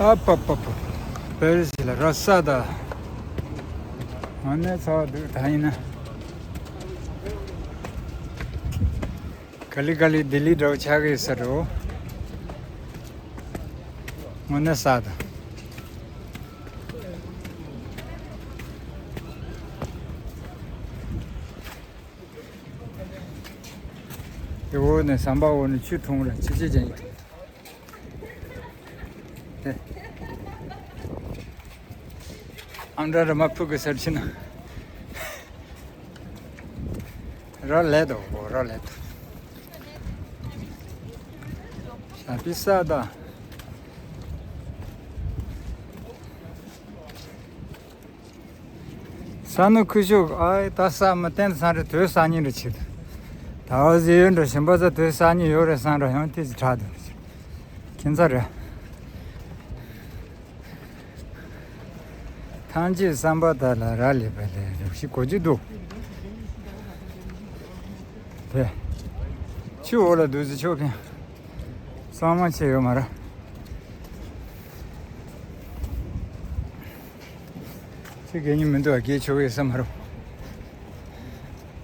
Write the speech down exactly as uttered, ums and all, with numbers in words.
ཨ་པ་པ་པ། པེ་རི་སི་ལ་ར་ས་ད། ང་ནས་ཚ་བ་འདུག་ད་ཡིན་ན། ག་ལི་ག་ལི་ལྡི་ལི་འདྲ་བོ་ཆགས་ཀྱི་ཡོད་ས་རེད། ང་ནས་ས་ད། དེ་འོག་ནས་ཟམ་པ་འོག་ནས་ཆུ་འཐུང་ར་ཆི་ཆི་ཅན་ཡིན། ཨམ་ཌ་ར་མ་ཕུག་གི་སར་ཕྱིན་ན། ར་ལས་དོ་ར་ལས་དོ། ཞབས་པི་ས་ད། ས་ནུ་ཁུ་ཤུག་ཨའི་ད་ས་མ་བསྟན་སང་རེ་དོས་ས་ཉིན་རེ་ཆེད། ད་བ་ཟི་ཡོན་འདྲ་ཞིམ་པ་ས་དོས་ས་ཉིན་ཡོད་རེད་སང་ར་ཡང་དེ་ཅི་དྲག་དོ། ཁྱིམ་ཚ་རེད། ཐང་ཅིག་བསམ་པ་ད་ལ་ར་ལི་པ་ལས་རབ་ཤི་གོ་ཅི་འདུག་དེ། ཆུ་འོག་ལ་འདུག་ཟི་ཆོག་ཕན། གཙང་མ་ཆེ་ཡོད་མ་ར། ཆུ་གད་ཉི་མི་འདུག་ག་གད་ཆོག་གི་བསམ་མ་རུང་།